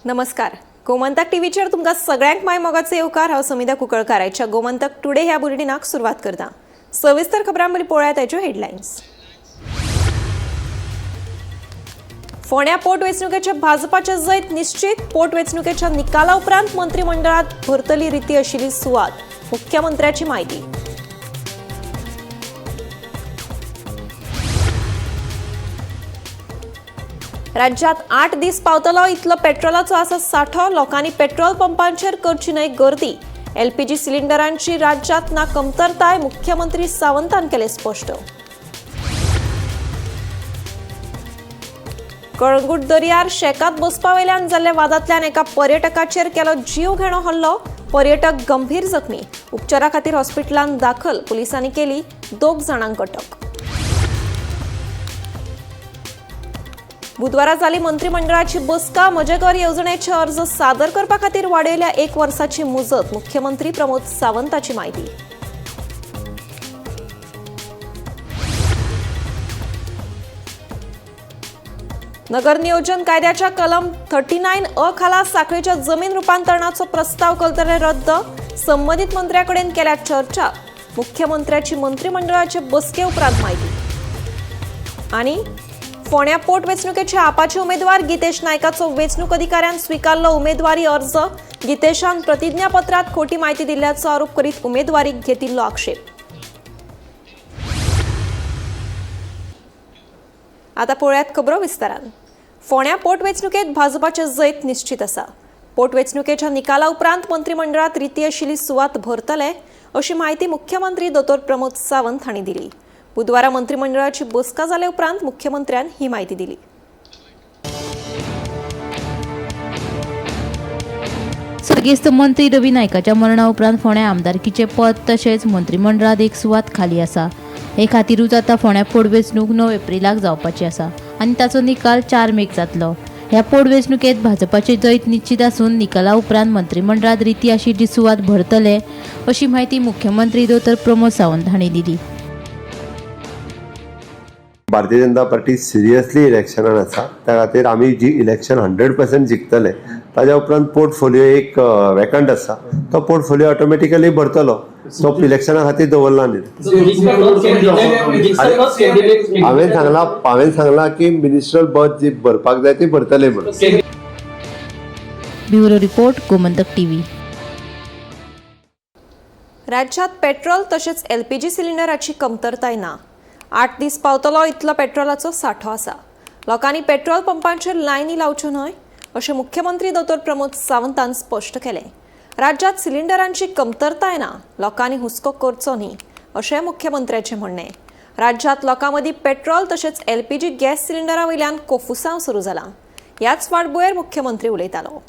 नमस्कार, गोमंतक टीव्हीचेर तुमकां सगळ्यांक माय मोगाचो येवकार. हांव समिता कुंकळकार. आयच्या गोमंतक टुडे ह्या बुलेटिनाक सुरवात करता. सविस्तर खबरां पयलीं पळोवया ताच्यो हेडलायन्स. फोंड्या पोटवेंचणुकेचे भाजपाचे जैत निश्चित. पोटवेंचणुकेच्या निकाला उपरांत मंत्रिमंडळात भरतली रिती आशिल्ली सुवात, मुख्यमंत्र्याची माहिती. राज्यात 8 दीस पावतलो इतलो पेट्रोलाचो आसा सांठो. लोकांनी पेट्रोल पंपांचेर करची न्हय गर्दी. एलपीजी सिलिंडरांची राज्यात ना कमतरताय, मुख्यमंत्री सावंतान केले स्पश्ट. कळंगूट दर्यार शेकात बसपा वयल्यान जाल्ल्या वादांतल्यान एका पर्यटकाचेर केलो जीवघेणो हल्लो. पर्यटक गंभीर जखमी, उपचारा खातीर हॉस्पिटलांत दाखल. पुलिसांनी केली 2 जाणांक अटक. बुधवारा जाली मंत्रिमंडळाची बसका. म्हजें घर येवजणेचे अर्ज सादर करपा खातीर वाडयल्या 1 वर्साची मुजत, मुख्यमंत्री प्रमोद सावंताची माहिती. नगर नियोजन कायद्याच्या कलम 39 अ खाला साखळीच्या जमीन रुपांतरणाचो प्रस्ताव करतले रद्द. संबंधित मंत्र्याकडेन केल्या चर्चा, मुख्यमंत्र्याची मंत्रिमंडळाचे बसके उपरांत माहिती. आणि फोंड्या पोटवेंचणुकेचे आपाचे उमेदवार गीतेश नायकाचो वेंचणूक अधिकाऱ्यान स्विकारलो उमेदवारी अर्ज. गीतेशान प्रतिज्ञापत्रात खोटी माहिती दिल्ल्याचो आरोप करीत उमेदवारीक घेतिल्लो आक्षेप. आता पळोवयात खबरो विस्तारान. फोंड्या पोटवेंचणुकेत भाजपाचे जैत निश्चित आसा. पोटवेंचणुकेच्या निकाला उपरांत मंत्रिमंडळात रिती आशिल्ली सुवात भरतले अशी माहिती मुख्यमंत्री दोतोर प्रमोद सावंत हांणी दिली. बुधवारा मंत्रिमंडळाची बसका जाले उपरांत मुख्यमंत्र्यान ही माहिती दिली. सर्गेस्त मंत्री रवी नायकाच्या मरणा उपरांत फोंड्या आमदारकीचें पद तशेंच मंत्रिमंडळात एक सुवात खाली आसा. हे खातीरूच आतां फोंड्या पोटवेंचणूक 9 एप्रिलाक जावपाची आसा आनी ताचो निकाल 4 मेक जातलो. ह्या पोटवेंचणुकेंत भाजपाचें जैत निश्चित आसून निकाला उपरांत मंत्रिमंडळात रिती आशिल्ली सुवात भरतले अशी माहिती मुख्यमंत्री दोतोर प्रमोद सावंत हांणी दिली. भारतीय जनता पार्टी सिरियसली इलेक्शनान आसा. त्या खातीर आमी जी इलेक्शन 100% जिखतले. ताज्या उपरांत पोर्टफोलियो एक वेकंट आसा, तो पोर्टफोलियो ऑटोमॅटिकली भरतलो. तो इलेक्शना खातीर दवरला न्ही. हांवें सांगलां की मिनिस्ट्रल बर्थ जी भरपाक जाय ती भरतले म्हणून. Bureau report, Gomantak TV. राज्यात पेट्रोल तशेंच एलपीजी सिलिंडराची कमतरताय ना. 8 दीस पावतलो इतलो पेट्रोलाचो सांठो आसा. लोकांनी पेट्रोल पंपांचेर लायनी लावच्यो न्हय अशें मुख्यमंत्री दोतोर प्रमोद सावंतान स्पश्ट केलें. राज्यात सिलिंडरांची कमतरताय ना, लोकांनी हुस्को करचो न्ही अशें मुख्यमंत्र्याचें म्हणणें. राज्यात लोकां मदीं पेट्रोल तशेंच एलपीजी गॅस सिलिंडरा वयल्यान कोफुसांव सुरू जालां. ह्याच फाटभुंयेर मुख्यमंत्री उलयतालो.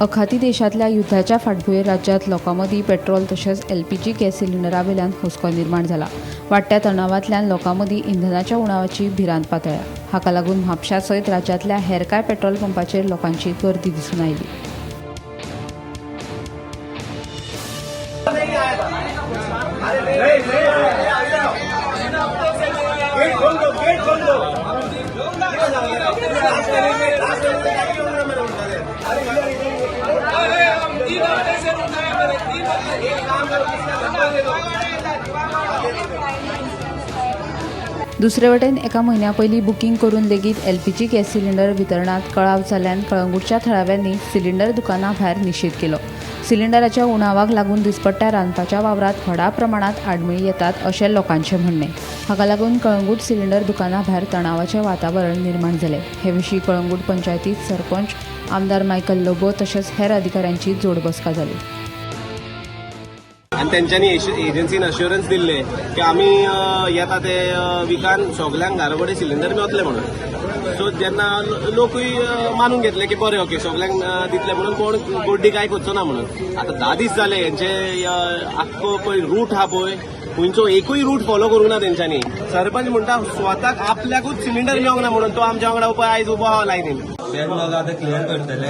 अखाती देशांतल्या युद्धाच्या फाटभुंयेर राज्यांत लोकां मदीं पेट्रोल तशेंच एलपीजी गॅस सिलिंडरा वयल्यान हुस्को निर्माण जाला. वाडट्या तणावांतल्यान लोकां मदीं इंधनाच्या उणावाची भिरांत पातळ्ळ्या. हाका लागून म्हापशा सयत राज्यांतल्या हेर कांय पेट्रोल पंपाचेर लोकांची गर्दी दिसून आयली. दुसरे वटेन एका म्हयन्या पयलीं बुकींग करून लेगीत एलपीजी गॅस सिलिंडर वितरणांत कळाव जाल्ल्यान कळंगूटच्या थळाव्यांनी सिलिंडर दुकाना भायर निशेध केलो. सिलिंडराच्या उणावाक लागून दिसपट्ट्या रांदपाच्या वावरांत व्हडा प्रमाणांत आडमेळी येतात अशें लोकांचें म्हणणें. हाका लागून कळंगूट सिलिंडर दुकाना भायर तणावाचें वातावरण निर्माण जालें. हे विशीं कळंगूट पंचायतीत सरपंच आमदार मायकल लोबो तशेंच हेर अधिकाऱ्यांची जोडबसका जाली. आनी तेंच्यांनी एजन्सीन अश्युरन्स दिल्ले की आमी येता ते विकान सगल्यांक घरा कडेन सिलिंडर मेवतले म्हणून. सो जेन्ना लोकूय मानून घेतले की बरें ओके सगल्यांक दितले म्हणून, कोण गोड्डी काय करचो ना म्हणून. आतां 10 दीस जाले हेंचे आख्खो पळय रूट आहा पळय, खंयचो एकूय रूट फॉलो करूंक ना तेंच्यांनी. सरपंच म्हणटा स्वताक आपल्याकूच सिलिंडर मेळोंक ना म्हणून तो आमच्या वांगडा पळय आयज उबो आहा लायनीन. बॅकलॉग आतां क्लियर करतले.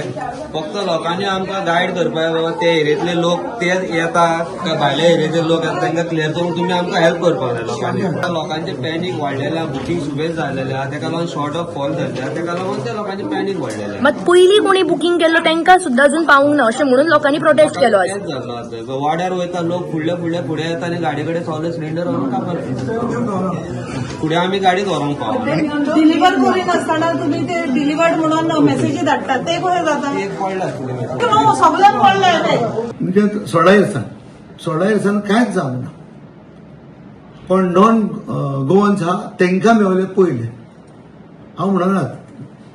फक्त लोकांनी आमकां गायड करपाक बाबा ते एरियेंतले लोक ते येता काय भायल्या एरियेचे लोक येता, तांकां क्लियर करून तुमी आमकां हेल्प करपाक जाय. लोकांनी लोकांचे पॅनीक वाडलेले आहा, बुकींग सुबेज जाल्लेले आहा, तेका लागून शॉर्ट ऑफ फॉल जाल्ले आहा, तेका लागून त्या लोकांचे पॅनीक वाडलेले. मात पयलीं कोणी बुकींग केल्लो तांकां सुद्दां अजून पावूंक ना अशें म्हणून लोकांनी प्रोटेस्ट केलो आयज. तेच जाल्लो आतां वाड्यार वयता लोक फुडले फुडले फुडें येता आनी गाडये कडेन सगळे सिलिंडर व्हरून कापार फुडें आमी गाडीच व्हरूंक पावना. डिलिव्हर करिनासतना तुमी ते डिलिव्हर्ड म्हणून मेसेजी धाडटात ते कशें जाता? एक पडला आसतलें. न्हू, सगल्यांक पडले ते. म्हणजे 16 इयर्सान 16 इयर्सान कांयच जावंक ना, पण नॉन गोवन्स आहा तांकां मेवले पयले. हांव म्हणना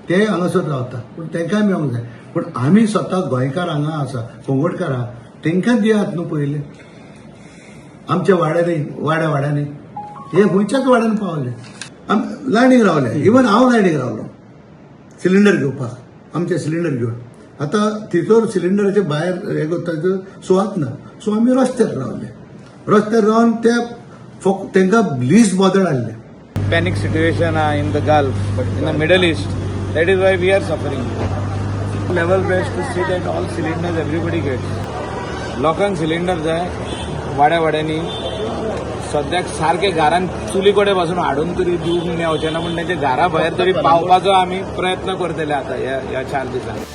ते हांगासर रावता, पूण तांकांय मेवंक जाय. पूण आमी स्वता गोंयकार हांगा आसा, कोंगटकार आहा, तांकां दियात न्हू पयले. आमच्या वाड्यांनी, वाड्या वाड्यांनी, हे खंयच्याच वाड्यान पावले. आमी लायनीक रावले, इवन हांव लायनीक रावलो सिलिंडर घेवपाक, आमचे सिलिंडर घेवन. आतां थंयसर सिलिंडराचे भायर हे करता सुवात ना, सो आमी रस्त्यार रावले. रस्त्यार रावन ते फक्त तांकां लीस्ट बदल आहले. Panic situation in the Gulf, in the Middle East. That is why we are suffering. Level best to see that all cylinders everybody gets. लोकांक सिलिंडर जाय वाड्या वाड्यांनी. सद्याक सारके घरान चुली कडेन पासून हाडून तरी दिवंक मेवचे ना, पूण तेंच्या घरा भायर तरी पावपाचो आमी प्रयत्न करतले आतां ह्या 4 दिसांनी.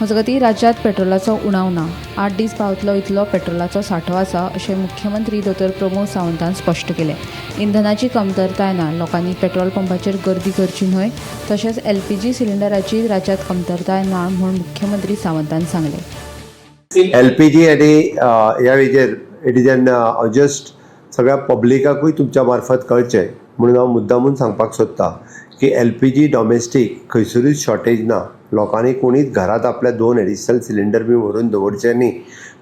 मजगतीं, राज्यांत पेट्रोलाचो उणाव ना. 8 दीस पावतलो इतलो पेट्रोलाचो सांठो आसा अशें मुख्यमंत्री दोतोर प्रमोद सावंतान स्पश्ट केलें. इंधनाची कमतरताय ना, लोकांनी पेट्रोल पंपाचेर गर्दी करची न्हय. तशेंच एलपीजी सिलिंडराची राज्यांत कमतरताय ना म्हूण मुख्यमंत्री सावंतान सांगलें. एलपीजी आनी ह्या हेजेर it is an just सगळ्या पब्लिकाकूय तुमच्या मार्फत कळचें म्हणून हांव मुद्दामून सांगपाक सोदतां की एलपीजी डॉमेस्टीक खंयसरूच शॉर्टेज ना. लोकांनी कोणीच घरांत आपल्या 2 एडिशनल सिलिंडर बी व्हरून दवरचे न्ही.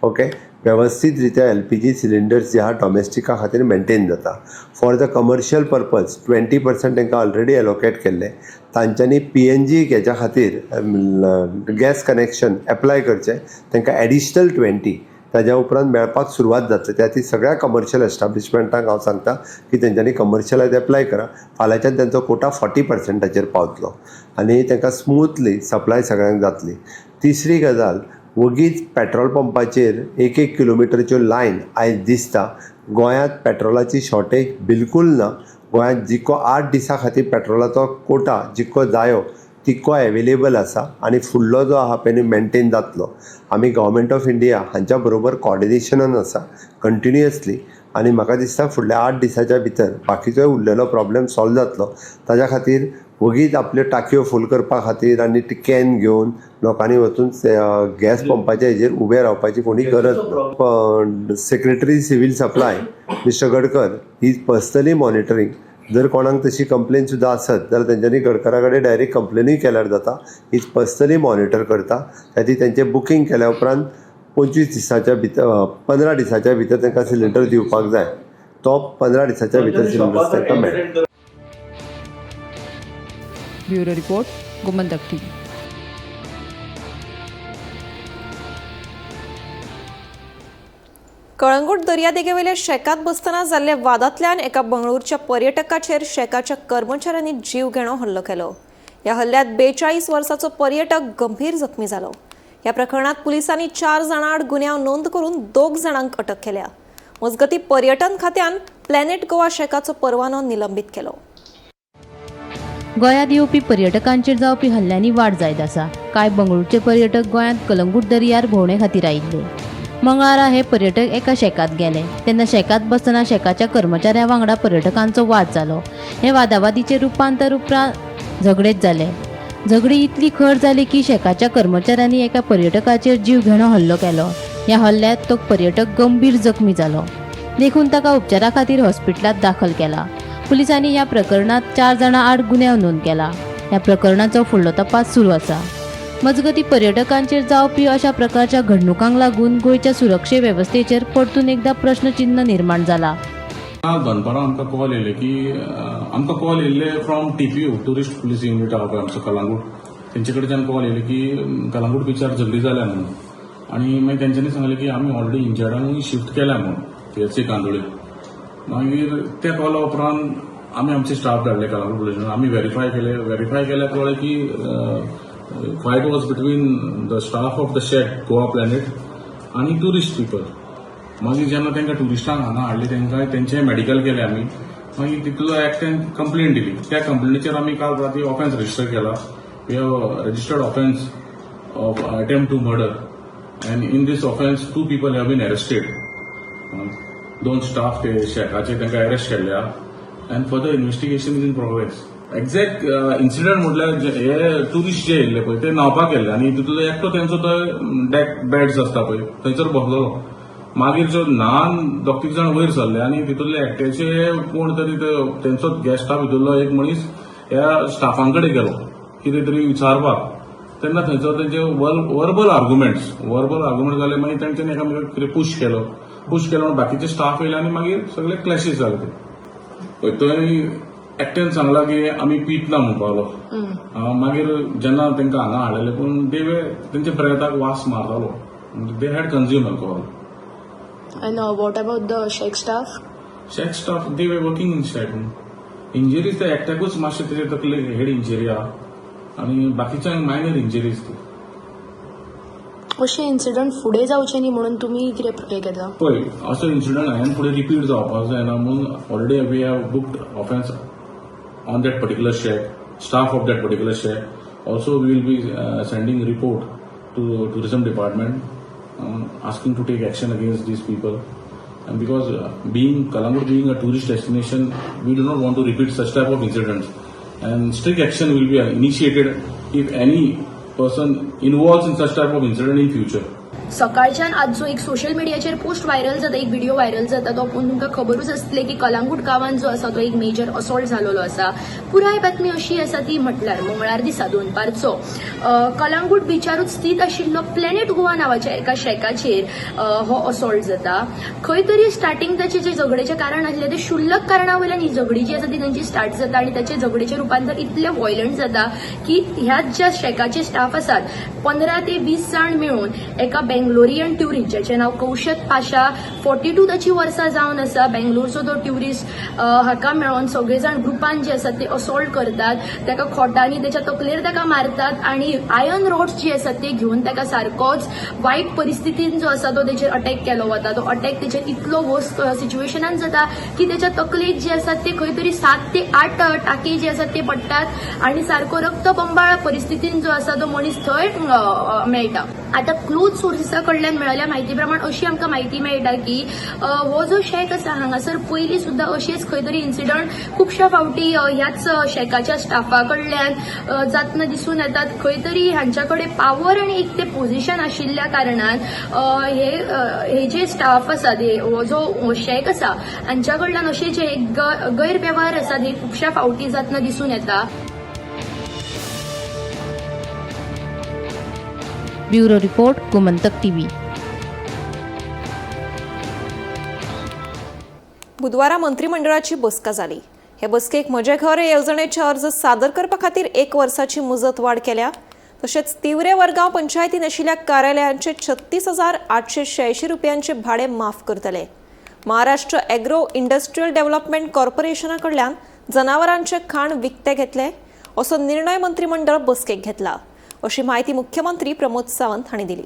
ओके, वेवस्थीत रित्या एलपीजी सिलिंडर्स जे आहा डॉमेस्टिका खातीर मेंटेन जाता. For the commercial purpose 20% तांकां ऑलरेडी एलोकेट केल्ले. तांच्यांनी पीएनजी हेच्या खातीर गॅस कनेक्शन एप्लाय करचें. तांकां एडिशनल 20 ताज्या उपरांत मेळपाक सुरवात जातली. त्या खातीर सगळ्या कमर्शियल एस्टाब्लिशमेंटांक हांव सांगता की तेंच्यांनी कमर्शियलाक एप्लाय करा. फाल्यांच्यान तेंचो कोटा 40%चेर पावतलो आनी तांकां स्मुथली सप्लाय सगळ्यांक जातली. तिसरी गजाल, वगीच पेट्रोल पंपाचेर एक एक किलोमिटरच्यो लायन आयज दिसता. गोंयांत पेट्रोलाची शॉर्टेज बिलकूल ना. गोंयांत जितको 8 दिसां खातीर पेट्रोलाचो कोटा जितको जायो तितको एवेलेबल आसा आनी फुडलो जो आहा पळय न्ही मेंटेन जातलो. आमी गव्हर्मेंट ऑफ इंडिया हांच्या बरोबर कॉर्डिनेशनान आसा कंटिन्युअसली आनी म्हाका दिसता फुडल्या 8 दिसाच्या भितर बाकीचोय उरलेलो प्रॉब्लेम सॉल्व जातलो. ताज्या खातीर वगीच आपल्यो टाकयो फूल करपा खातीर आनी ती can घेवन लोकांनी वचून गॅस पंपाच्या हेजेर उबे रावपाची कोणी गरज ना. Secretary civil supply Mister Gadkar is personally monitoring. जर कोणाक तशी कंप्लेन सुद्दां आसत जाल्यार तेंच्यांनी गडकरा कडेन डायरेक्ट कंप्लेनूय केल्यार जाता. Is personally monitor करता. त्या खातीर तेंचें बुकींग केल्या उपरांत 25 दिसाच्या भितर, 15 दिसाच्या भितर तांकां सिलिंडर दिवपाक जाय. तो 15 दिसाच्या भितर सिलिंडर तांकां मेळटा. Bureau report, Gomantak TV. Calangute दर्यादेगेवेल्या शेकात बसतना जाल्ल्या वादांतल्यान एका बंगळूरच्या पर्यटकाचेर शेकाच्या कर्मचाऱ्यांनी जीव घेणो हल्लो केलो. ह्या हल्ल्यात 42 वर्साचो पर्यटक गंभीर जखमी जालो. ह्या प्रकरणात पुलिसांनी 4 जाणां आड गुन्यांव नोंद करून 2 जाणांक अटक केल्या. मजगतीं, पर्यटन खात्यान प्लॅनेट गोवा शेकाचो परवानो निलंबीत केलो. गोंयांत येवपी पर्यटकांचेर जावपी हल्ल्यांनी वाड जायत आसा. कांय बंगळूरचे पर्यटक गोंयांत कलंगूट दर्यार भोंवणे खातीर आयिल्ले. मंगळारा हे पर्यटक एका शेकात गेले तेन्ना शेकात बसतना शेकाच्या कर्मचाऱ्यां वांगडा पर्यटकांचो वाद जालो. हे वादावादीचें रुपांतर उपरांत झगडेंत जालें. झगडी इतली खर जाली की शेकाच्या कर्मचाऱ्यांनी एका पर्यटकाचेर जीव घेणो हल्लो केलो. ह्या हल्ल्यांत तो पर्यटक गंभीर जखमी जालो, देखून ताका उपचारा खातीर हॉस्पिटलांत दाखल केला. पुलिसांनी ह्या प्रकरणात 4 जाणां आड गुन्यांव नोंद केला. ह्या प्रकरणाचो फुडलो तपास सुरू आसा. मजगतीं, पर्यटकांचेर जावपी अशा प्रकारच्या घडणुकांक लागून गोंयच्या सुरक्षे वेवस्थेचेर परतून एकदा प्रश्नचिन्ह निर्माण जाला. दनपारां आमकां कॉल येयले की आमकां कॉल येयल्ले from TPU, tourist police unit आहा पळय आमचो कलांगूट, तेंचे कडच्यान कॉल येयले की कलांगूट बिचार झगडी जाल्या म्हणून. आनी मागीर तेंच्यांनी सांगलें की आमी ऑलरेडी इंजर्डांक शिफ्ट केल्या म्हणून पीएचसी कांदोळे. मागीर त्या कॉला उपरांत आमी आमचे स्टाफ धाडले कलांगूट पुलीस. आमी व्हेरीफाय केले. व्हेरीफाय केल्यार कळ्ळें की Fight was between the staff of the shack Goa Planet आनी ट्युरिस्ट पीपल. मागीर जेन्ना तांकां ट्युरिस्टांक हांगा हाडले, तांकां तेंचें मेडिकल केलें आमी. मागीर तितूंतलो एकट्यान कंप्लेन दिली. त्या कंप्लेनीचेर आमी काल राती ऑफेन्स रजिस्टर केला. We have registered offence of attempt to murder, and in this offence two people have been arrested. दोन स्टाफ ते शॅकाचे, तांकां अरेस्ट केल्ले and further investigation is in progress. Exact incident म्हटल्यार हे ट्युरिस्ट जे येयल्ले पळय, ते न्हांवपाक गेल्ले आनी तितूंतलो एकटो तेंचो तो डेक बेड्स आसता पळय, थंयसर बसलेलो. मागीर जो न्हान दोग तीग जाण वयर सरले आनी तितूंतले एकट्याचे कोण तरी तेंचो गेस्ट स्टाफ भितरलो एक मनीस ह्या स्टाफां कडेन गेलो कितें तरी विचारपाक. तेन्ना थंयसर तेंचे वर्बल आर्गुमेंट जाले. मागीर तेंच्यांनी एकामेकाक कितें पुश केलो. पुश केलो म्हणून बाकीचे स्टाफ येयले आनी मागीर सगळे क्लॅशीस जाले. ते पळय, थंय एकट्यान सांगला की आमी पीत ना म्हणपाक लागलो. मागीर जेन्ना तांकां हांगा हाडलेले, पूण दे तेंच्या ब्रेथाक वास मारतालो. They had consume alcohol. And what about the shack staff? Shack staff, they were working in shack. Injuries ते एकट्याकूच मातशें तेजे तकलेक हेड इंजरी आहा आनी बाकीच्यांक मायनर इंजरीज ती. अशे इन्सिडंट फुडें जावचे न्ही म्हणून तुमी कितें हें घेता? पळय, असो इन्सिडंट हांवें फुडें रिपीट जावपाक जायना म्हणून already we have booked offence on that particular shack, staff of that particular shack. Also, we will be sending report to tourism department asking to take action against these people. And because being Calangute being a tourist destination, we do not want to repeat such type of incidents. And strict action will be initiated if any person involves in such type of incident in future. सकाळच्यान आज जो एक social मिडियाचेर post viral जाता, एक video viral जाता, तो पळोवन तुमकां खबरूच आसतलें की कलांगूट गांवांत जो आसा तो एक मेजर असॉल्ट जालोलो आसा. पुराय बातमी अशी आसा ती म्हटल्यार मंगळार दिसा दनपारचो कलांगूट बिचारूच स्थीत आशिल्लो प्लॅनेट गोवा नांवाच्या एका शॅकाचेर हो असॉल्ट जाता. खंय तरी स्टार्टिंग ताचें जें झगडेचें कारण आसलें, तें क्षुल्लक कारणा वयल्यान ही झगडी जी आसा ती तांची स्टार्ट जाता आनी ताचें झगडेचें रुपांतर इतलें व्हायलंट जाता की ह्याच ज्या शॅकाचे स्टाफ आसात, 15 ते 20 जाण मेळून एका बेंगलोरियन ट्युरिस्ट ज्याचें नांव कौशत पाशा, 42 ताची वर्सां जावन आसा, बेंगलोरचो तो ट्युरिस्ट, हाका मेळोन सगळे जाण ग्रुपान जे आसात ते असॉल्ट करतात. ताका खोटांनी त्याच्या तकलेर ताका मारतात आणि आयर्न रॉड्स जे आसात ते घेवन ताका सारकोच वायट परिस्थितीन जो आसा तो तेचेर अटॅक केलो वता. तो अटॅक तेचेर इतलो वर्स सिच्युएशनान जाता की त्याच्या तकलेक जे आसात ते खंय तरी 7 ते 8 टाके जे आसात ते पडटात आणि सारको रक्तबंबाळ परिस्थितीन जो आसा तो मनीस थंय मेळटा. आतां क्लोज सोर्सिसा कडल्यान मेळिल्ल्या म्हायती प्रमाण अशी आमकां म्हायती मेळटा की हो जो शॅक आसा, हांगासर पयलीं सुद्दां अशेच खंय तरी इन्सिडंट खुबश्या फावटी ह्याच शॅकाच्या स्टाफा कडल्यान जातना दिसून येतात. खंय तरी हांच्या कडेन पावर आनी एक ते पोझिशन आशिल्ल्या कारणान हे हे जे स्टाफ आसात, हे हो जो शॅक आसा, हांच्या कडल्यान अशे जे गैरवेव्हार आसात हे खुबश्या फावटी जातना दिसून येता. Bureau report, Gomantak TV. बुधवारा मंत्रिमंडळाची बसका जाली. हे बसकेक म्हजें घर हे येवजणेचे अर्ज सादर करपा खातीर एक वर्साची मुजत वाड केल्या. तशेंच तिवरे वरगांव पंचायतीन आशिल्ल्या कार्यालयांचे 36,886 रुपयांचे भाडें माफ करतले. महाराष्ट्र एग्रो इंडस्ट्रियल डेव्हलपमेंट कॉर्पोरेशना कडल्यान जनावरांचे खाण विकते घेतले असो निर्णय मंत्रिमंडळ बसकेक घेतला, अशी म्हायती मुख्यमंत्री प्रमोद सावंत हांणी दिली.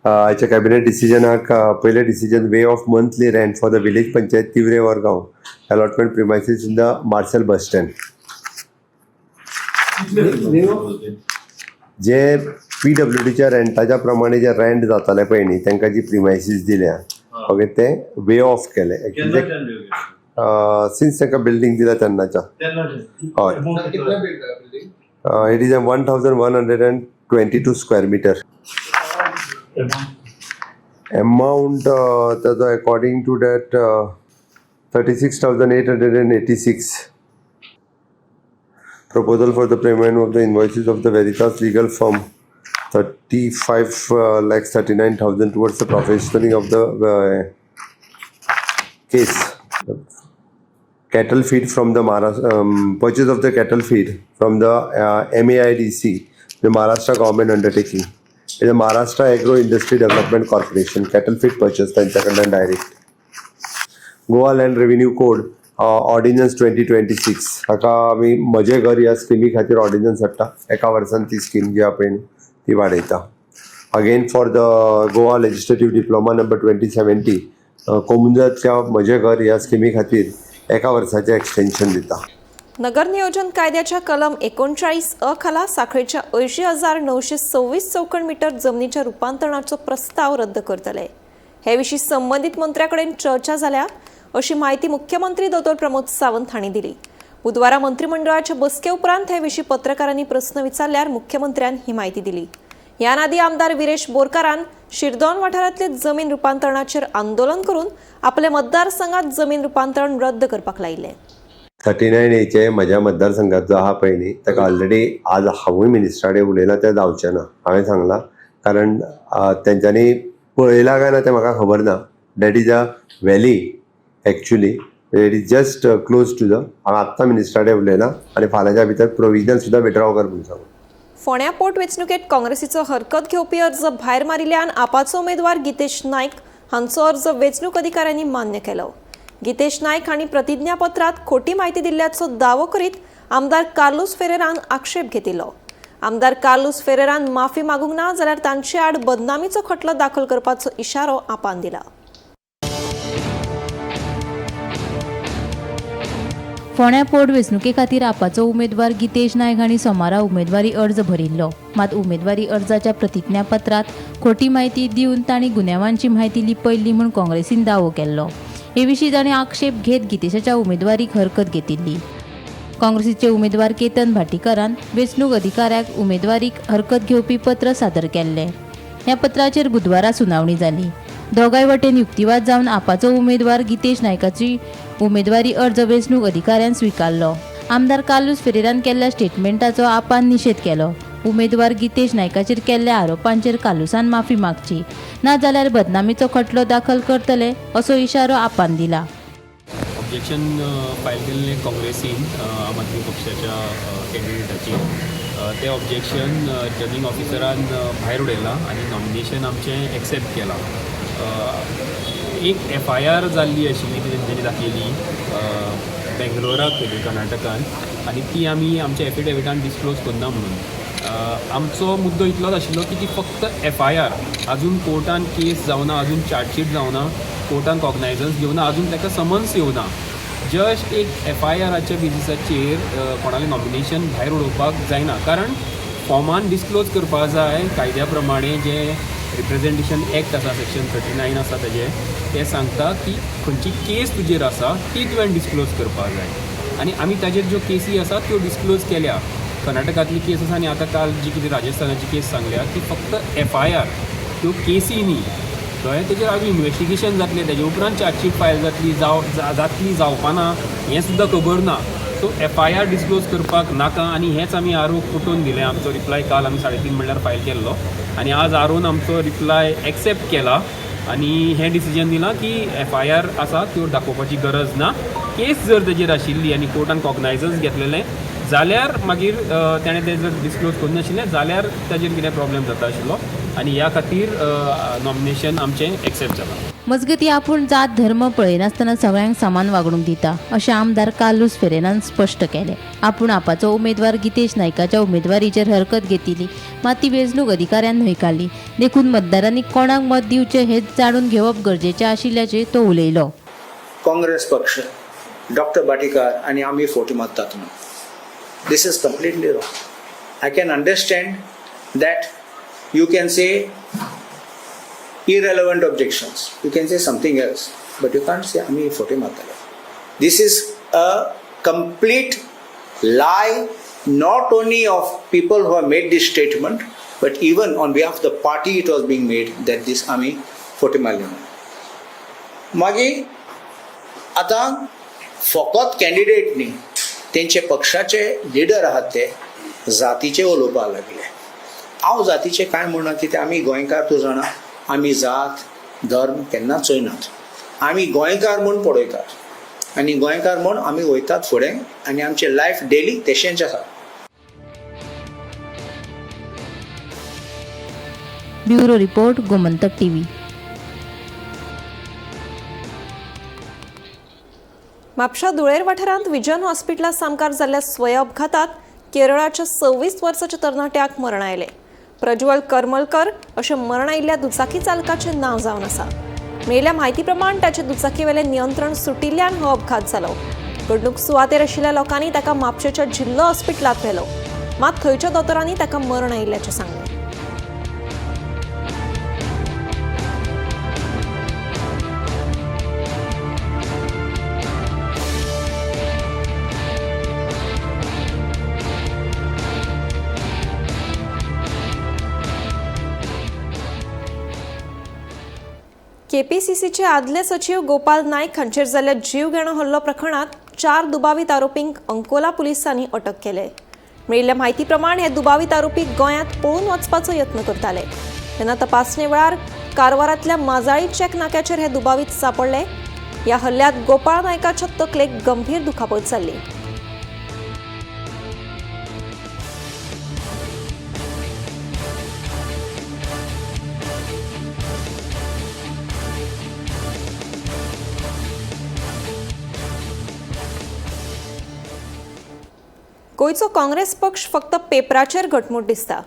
आयच्या कॅबिनेट डिसिजनाक पयलें decision, waive of monthly rent for the village panchayat Tivre Vargaon allotment premises in the Marcel bus stand. J पीडब्ल्यूडीच्या रेंटाच्या प्रमाणे जे रेंट जाताले पळय न्ही, तांकां जी प्रिमायसीस दिल्या, ओके, ते वेव ऑफ केले सिन्स तांकां बिल्डींग दिल्या तेन्नाच्या. हय, it is a 1122 square meter. Amount ताजो according to that 36,886. Proposal for the payment of the invoices of the Veritas legal firm, 35 lakhs 39,000 towards the professionaling of the case. Cattle feed from the Maharashtra, purchase of the cattle feed from the MAIDC, the Maharashtra government undertaking. Is a Maharashtra Agro Industry Development Corporation cattle feed purchase त्यांच्याकडनं direct. Goa Land Revenue Code ordnance 2026 हाका आमी म्हजें घर ह्या स्किमी खातीर ordnance हाडटा. एका वर्सान ती स्कीम जी आहा पळय न्ही ती वाडयता. Again for the Goa legislative diploma number 2070 कोमुनिदादच्या म्हजें घर ह्या स्किमी खातीर एका वर्साचें एक्सटेन्शन दिता. नगर नियोजन कायद्याच्या कलम 39 अ खाला सांखळेच्या 80,926 चौखण मीटर जमनीच्या रुपांतरणाचो प्रस्ताव रद्द करतले. हे विशीं संबंदीत मंत्र्या कडेन चर्चा जाल्या अशी म्हायती मुख्यमंत्री दोतोर प्रमोद सावंत हांणी दिली. बुधवारा मंत्रिमंडळाच्या बसके उपरांत हे विशीं पत्रकारांनी प्रस्न विचारल्यार मुख्यमंत्र्यान ही म्हायती दिली. ह्या आदी आमदार विरेश बोरकारान शिरदोन वाठारांतले जमीन रुपांतरणाचेर आंदोलन करून आपल्या मतदारसंघात जमीन रुपांतरण रद्द करपाक लायिल्लें. 39 एचे म्हज्या मतदारसंघात जो आहा पळय न्ही ताका ऑलरेडी आज हांवूय मिनिस्टरा कडेन उलयलां, तें जावचें ना हांवें सांगलां, कारण तेंच्यांनी पळयलां काय ना तें म्हाका खबर ना. That is a valley actually, it is just close to the. हांवें आत्तां मिनिस्टरा कडेन उलयलां आनी फाल्यांच्या भितर प्रोविजन सुद्दां विड्रॉ कर म्हणून सांगलां. फोंड्या पोटवेंचणुकेंत काँग्रेसीचो हरकत घेवपी अर्ज भायर मारिल्ल्यान आपाचो उमेदवार गितेश नायक हांचो अर्ज वेंचणूक अधिकाऱ्यांनी मान्य केलो. गितेश नायक हांणी प्रतिज्ञापत्रांत खोटी म्हायती दिल्ल्याचो दावो करीत आमदार कार्लूस फेरेरान आक्षेप घेतिल्लो. आमदार कार्लूस फेरेरान माफी मागूंक ना जाल्यार तांचे आड बदनामीचो खटलो दाखल करपाचो इशारो आपान दिला. फोंड्या पोटवेंचणुके खातीर आपाचो उमेदवार गितेश नायक हांणी सोमारा उमेदवारी अर्ज भरिल्लो. मात उमेदवारी अर्जाच्या प्रतिज्ञापत्रांत खोटी म्हायती दिवन तांणी गुन्यांवांची म्हायती लिपयल्ली म्हूण काँग्रेसीन दावो केल्लो. हे विशीं तांणी आक्षेप घेत गितेशाच्या उमेदवारीक हरकत घेतिल्ली. काँग्रेसीचे उमेदवार केतन भाटीकारान वेंचणूक अधिकाऱ्याक उमेदवारीक हरकत घेवपी पत्र सादर केल्लें. ह्या पत्राचेर बुधवारा सुनावणी जाली. दोगांय वटेन युक्तिवाद जावन आपाचो उमेदवार गितेश नायकाची उमेदवारी अर्ज वेंचणूक अधिकाऱ्यान स्विकारलो. आमदार कार्लूस फेरेरान केल्ल्या स्टेटमेंटाचो आपान निशेध केलो. उमेदवार गितेश नायकाचेर केल्ल्या आरोपांचेर कार्लूसान माफी मागची, ना जाल्यार बदनामीचो खटलो दाखल करतले असो इशारो आपान दिला. ऑब्जेक्शन फायल केल्लें काँग्रेसीन आम आदमी पक्षाच्या कॅन्डिडेटाचेर. तें ऑब्जेक्शन रिटर्निंग ऑफिसरान भायर उडयलां आनी नॉमिनेशन आमचें एक्सेप्ट केलां. एक FIR जाल्ली आशिल्ली ती तेंच्यांनी दाखयली बेंगलोराक थंय कर्नाटकान, आनी ती आमी आमच्या एफिडेविटान डिसक्लोज करना म्हणून. आमचो मुद्दो इतलोच आशिल्लो की ती फक्त FIR, अजून कोर्टान केस जावना, अजून चार्जशीट जावना, कोर्टान कॉग्नायजन्स घेवना, अजून ताका समन्स येवना. जस्ट एक FIRच्या बेजिसाचेर कोणालें नॉमिनेशन भायर उडोवपाक जायना, कारण फॉर्मान डिसक्लोज करपाक जाय कायद्या प्रमाणे. जें रिप्रेजेंटेशन एक्ट आसा, सेक्शन 39 आसा तेजें, तें सांगता की खंयची केस तुजेर आसा ती तुवें डिसक्लोज करपाक जाय. आनी आमी ताजेर ज्यो केसी आसा त्यो डिसक्लोज केल्या. कर्नाटकांतली केस आसा आनी आतां काल जी कितें राजस्थानाची केस सांगल्या ती फक्त FIR, त्यो केसी न्ही. कळ्ळें? तेजेर आजून इन्वेस्टिगेशन जातलें, तेजे उपरांत चार्जशीट फायल जातली, जातली जावपाना हें सुद्दां खबर ना. सो FIR disclose करपाक नाका आनी हेच आमी आरोप पटोवन दिलें. आमचो रिप्लाय काल आमी 3:30 म्हणल्यार फायल केल्लो आनी आज आरोन आमचो रिप्लाय एक्सेप्ट केला आनी हें डिसिजन दिलां की FIR आसा त्यो दाखोवपाची गरज ना. केस जर तेजेर आशिल्ली आनी कोर्टान कॉग्नायजन्स घेतलेलें जाल्यार मागीर तेणें तें जर डिसक्लोज करूं नाशिल्लें जाल्यार ताजेर कितें प्रॉब्लेम जाता आशिल्लो आनी ह्या खातीर नॉमिनेशन आमचें एक्सेप्ट जालां. मजगतीं आपूण जात धर्म पळयनासतना सगळ्यांक समान वागणूक दिता अशें आमदार कार्लूस फेरेरान स्पश्ट केलें. आपूण आपाचो उमेदवार गितेश नायकाच्या उमेदवारीचेर हरकत घेतिल्ली, मात ती वेंचणूक अधिकाऱ्यान न्हयकारली. देखून मतदारांनी कोणाक मत दिवचें हें जाणून घेवप गरजेचें आशिल्ल्याचें तो उलयलो. काँग्रेस पक्ष, डॉक्टर भाटीकार आनी आमी फोटी मारतात म्हणून, this is completely wrong. I can understand that you can say irrelevant objections, you can say something else, but you can't say आमी फोटे मारतले. This is a complete lie, not only of people who have made this statement, but even on behalf of the party it was being made that this आमी फोटे मारले म्हणून. मागीर आतां फकत candidate न्ही, तेंचे पक्षाचे लिडर आहात ते जातीचे उलोवपाक लागले. हांव जातीचे कांय म्हणना, कित्याक आमी गोंयकार, तूं जाणा, आमी जात धर्म केन्नाच चोयनात. आमी गोंयकार म्हूण पळयतात आनी गोंयकार म्हूण आमी वयतात फुडें आनी आमचें लायफ डेली तशेंच आसा. Bureau report, Gomantak TV. म्हापशा धुळेर वाठारांत विजन हॉस्पिटला सामकार जाल्ल्या स्वय अपघातात केरळाच्या 26 वर्साच्या तरणाट्याक मरण आयलें. प्रज्वल करमलकर अशें मरण आयिल्ल्या दुचाकी चालकाचें नांव जावन आसा. मेळिल्ल्या म्हायती प्रमाण ताचें दुचाकीवेलें नियंत्रण सुटिल्ल्यान हो अपघात जालो. घडणूक सुवातेर आशिल्ल्या लोकांनी ताका म्हापशेच्या जिल्लो हॉस्पिटलांत व्हेलो, मात थंयच्या दोतोरांनी ताका मरण आयिल्ल्याचें सांगलें. केपीसीसीचे आदले सचिव गोपाल नायक हांचेर जाल्ल्या जीवघेणो हल्लो प्रकरणांत 4 दुबावीत आरोपींक अंकोला पुलिसांनी अटक केले. मेळिल्ल्या म्हायती प्रमाण हे दुबावीत आरोपी गोंयांत पळून वचपाचो यत्न करताले. तेन्ना तपासणे वेळार कारवारांतल्या माजाळी चेक नाक्याचेर हे दुबावीत सापडले. ह्या हल्ल्यांत गोपाळ नायकाच्या तकलेक गंभीर दुखापत जाल्ली. गोंयचो काँग्रेस पक्ष फक्त पेपराचेर घटमूट दिसता.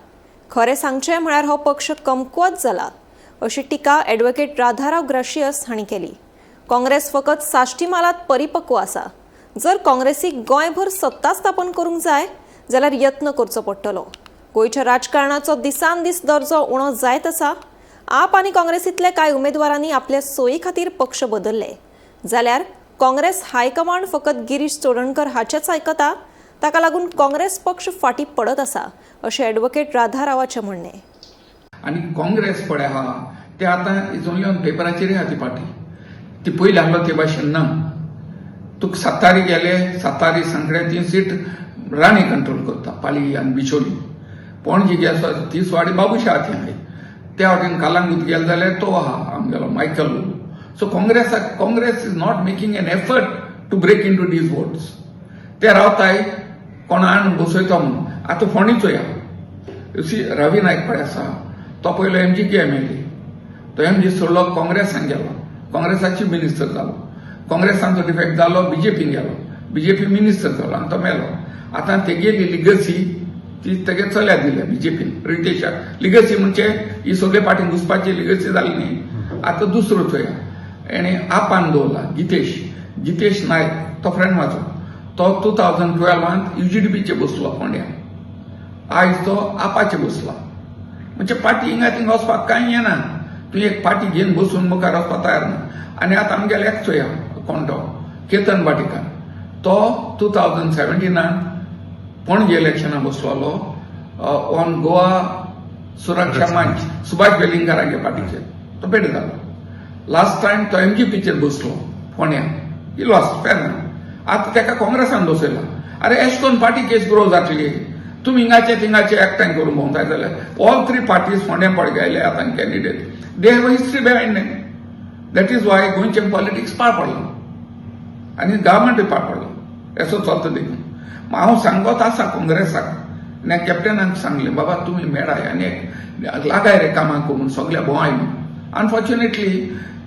खरें सांगचें म्हळ्यार हो पक्ष कमकुवत जाला अशी टिका ॲडव्होकेट राधाराव ग्राशियस हांणी केली. काँग्रेस फकत साश्टी मालात परिपक्व आसा. जर काँग्रेसीक गोंयभर सत्ता स्थापन करूंक जाय जाल्यार यत्न करचो पडटलो. गोंयच्या राजकारणाचो दिसान दीस दर्जो उणो जायत आसा. आप आनी काँग्रेसींतल्या कांय उमेदवारांनी आपल्या सोयी खातीर पक्ष बदलले जाल्यार काँग्रेस हायकमांड फकत गिरीश चोडणकर हाचेच आयकता. ताका लागून काँग्रेस पक्ष फाटी पडत आसा अशें ॲडव्होकेट राधारावाचें म्हणणें. आनी काँग्रेस पळय आहा ते आतां is only on पेपराचेर आहा ती पार्टी. ती पयलीं आहलो ते भाशेन ना. तुका सातारी गेले, सातारी सांकड्या ती सीट राणे कंट्रोल करता, पाली आनी बिचोली. पणजी गेलो ती सुवाडी बाबूशा हाती आहाय. त्या वाटेन कालांगूत गेले जाल्यार तो आहा आमगेलो Michael. So Congress is not making an effort to break into these votes. ते रावताय कोण हाडून बसयता म्हणून. आतां फोंडी चोया, you see Ravi Naik पळय आसा, तो पयलो एमजीके एमएलए, तो एमजी सोडलो काँग्रेसान गेलो, काँग्रेसाची मिनिस्टर जालो, काँग्रेसान तो डिफेक्ट जालो बीजेपीन गेलो, बीजेपी मिनिस्टर जालो आनी तो मेलो. आतां तेगेली लिगसी ती तेगे चल्या दिल्या बीजेपीन रितेशाक. लिगसी म्हणजे ही सगळे पार्टीन घुसपाची लिगसी जाली न्ही. आतां दुसरो चोया, हेणे आपान दवरला गितेश नायक, तो फ्रेंड म्हाजो, तो 2012 युजीडीपीचे बसलो फोंड्या, आयज तो आपाचे बसला. म्हणजे पार्टी हिंगा थिंगा वचपाक कांय येना. तूं एक पार्टी घेवन बसून मुखार वचपाक तयार ना. आनी आतां आमगेले एक चोया कोण तो केतन भाटीकार, तो 2017 पणजे इलेक्शना बसलोलो ऑन गोवा सुरक्षा मंच सुभाष वेलिंगकारागे पार्टीचेर, तो पेड जालो. लास्ट टायम तो एमजीपीचेर बसलो फोंड्या, ही लॉस्ट फेर ना. आतां तेका काँग्रेसान बसयला. अरे एश कोन पार्टी केस ग्रो जातली? तुमी हिंगाचे थिंगाचे एकठांय करून भोंवताय जाल्यार ऑल 3 पार्टीज फोंड्या पळय गेले आतां candidate, they have a history behind them. That is why गोंयचें पॉलिटिक्स पाड पडलां आनी गव्हर्मेंटूय पाड पडलां. असो चलता देखून हांव सांगत आसा काँग्रेसाक आनी कॅप्टनाक सांगलें, बाबा तुमी मेळाय आनी एक लागाय रे कामाक म्हणून सगल्या भोंवाय म्हणून. अनफॉर्च्युनेटली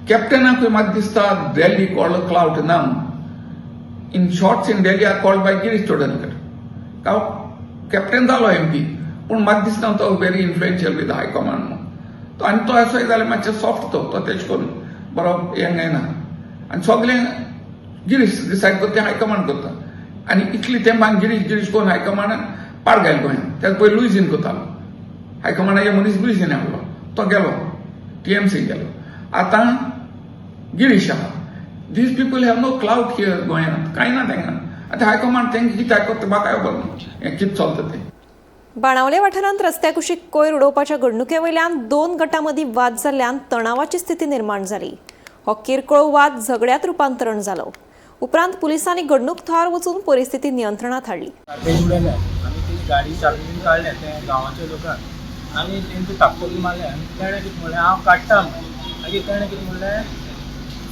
कॅप्टनाकूय म्हाका दिसता दिल्ली कॉल्ड क्लावट ना म्हणून. In shorts in Delhi are called by Girish Chodankar. Captain जालो एमपी, पूण म्हाका दिसना तो very influential with high command म्हणून. तो आनी तो असो जाल्यार मातशें सॉफ्ट तो तेश करून बरो हें येना. आनी सगळें गिरीश डिसायड करता, हायकमांड करता. आनी इतली तेंपान गिरीश करून हायकमांडान पाड घायल गोंयांत. तेका पयलीं लुईझीन करतालो, हायकमांडाचे मनीस लुईझीन आहलो, तो गेलो टीएमसी गेलो. आतां गिरीश आहा. These people have no clout here गोंयांत, कांय ना तांकां. आतां हायकमांड तांकां कितें आयकता म्हाका खबर ना हें कितें चलता तें. बाणावले वाठारांत रस्त्या कुशीक कोयर उडोवपाच्या घडणुके वयल्यान 2 गटां मदीं वाद जाल्ल्यान तणावाची स्थिती निर्माण जाली. हो किरकोळ वाद झगड्यांत रुपांतरण जालो. उपरांत पुलिसांनी घडणूक थळार वचून परिस्थिती नियंत्रणात हाडली. आमी ती गाडी चालून काडले ते गांवाच्या लोकांक आनी तेंचे ताकतली मारले. आनी तेणें कितें म्हणलें, हांव काडटा म्हूण. मागीर तेणें कितें म्हणलें,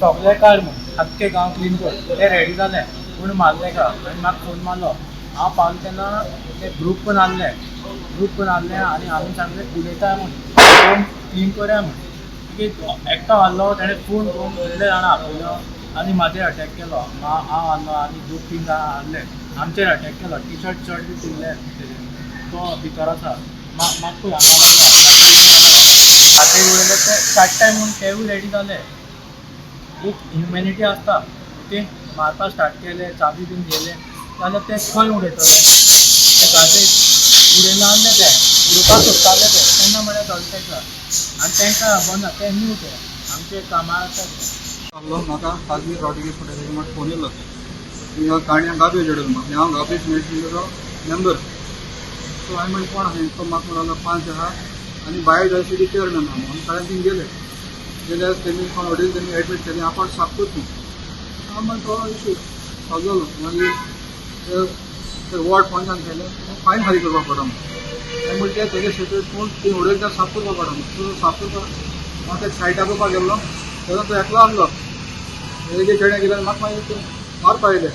सगळें काड म्हूण, आख्खें गांव क्लीन कर. ते रेडी जाले पूण मारले का आनी म्हाका फोन मारलो. हांव पावलो तेन्ना ते ग्रूप पण आहले, आनी आमी सांगलें उलयता म्हूण, फोन क्लीन करया म्हूण. मागीर एकटो आहलो तेणें फोन करून इतले जाणां आपयलो आनी म्हाजेर अटॅक केलो. हांव आहलो आनी दोग तीन जाणां आहले, आमचेर अटॅक केलो. टी शर्ट शर्ट बी चिरले तेजे. तो भितर आसा. म्हाका पळय हांगा लागला, हातीक उडयले ते काडटाय म्हूण तेवूय रेडी जाले. एक ह्युमॅनिटी आसता, ते मारपा स्टार्ट केले, चाबी बीन घेले जाल्यार ते खंय उडयतले? ते गार्बेज उडयना आहले, ते उडोवपाक सोदताले ते तेन्ना म्हळ्यार जालें तांकां. आनी तांकां खबर ना ते न्यू, ते आमचे कामार आसा ते. आसलो म्हाका काजमीर रॉड्रिगीस पटेल म्हाका फोन येयलो की काणयां गार्बेज उडयलो म्हाका. हांव गार्बेज मॅनेजमेंटाचो मेंबर. सो हांवें म्हणलें कोण आसा? तो म्हाका म्हणलो 5 आहा आनी बायोडायवर्सिटी चेअरमॅन आहा. आमी काळ्यान थिंग गेले गेल्यार तेमी कोण वडील तेमी एडमीट केले. आपाट साफ करतू हांव मागीर तो इशू सॉल्व जालो. मागीर ते वॉर्ड पंचान केले, फायन फारीक करपाक पडटा. हांवें म्हणलें ते तेजे सेपरेट कोण ती उडयले ते साफ करपाक पडटा. सो साफ करपाक हांव ते सायडाक करपाक गेल्लो तेन्ना तो एकलो आहलो. तेजे चेड्या गेल्यार म्हाका मागीर ते मारपा येयले.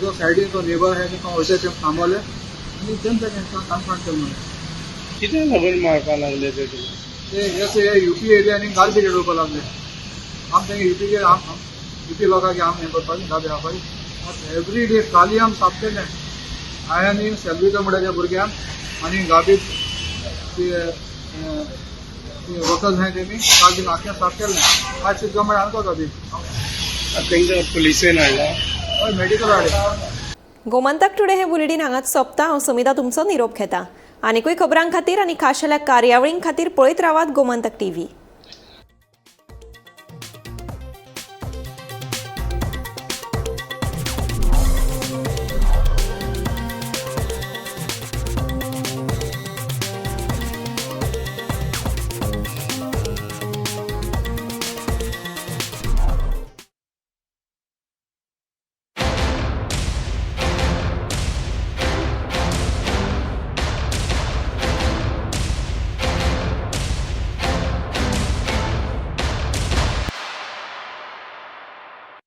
तो सायडीन तो नेबर आहा ते वयता ते थांबवले आनी तेम तेजें कन्फ्रंट केलें मागीर. कितें लागून मारपाक लागले ते तुका? ते हे युपी येयले आनी गार्बेज उडोवपाक लागले. आम तेंगे युपीचे युपी लोकांक आम हें करपाक गार्बेज हाडपाक एवरी डे. काली आम साफ केलें हांवें आनी सेल्वितो म्हणटा त्या भुरग्यान आनी गार्बेज ती वर्कर्स आहाय तेमी काल बीन आख्खें साफ केलें. आज सुद्दां म्हळ्यार आमकां गार्बेज. तांकां पुलिसेन हाडला? हय, मेडिकल हाडलें. गोमंतक टुडे हे बुलेटीन हांगाच सोंपता. हांव समिता तुमचो निरोप घेता. आनिकूय खबरां खातीर आनी खाशेल्या कार्यावळीं खातीर पळयत रावात गोमंतक टीव्ही.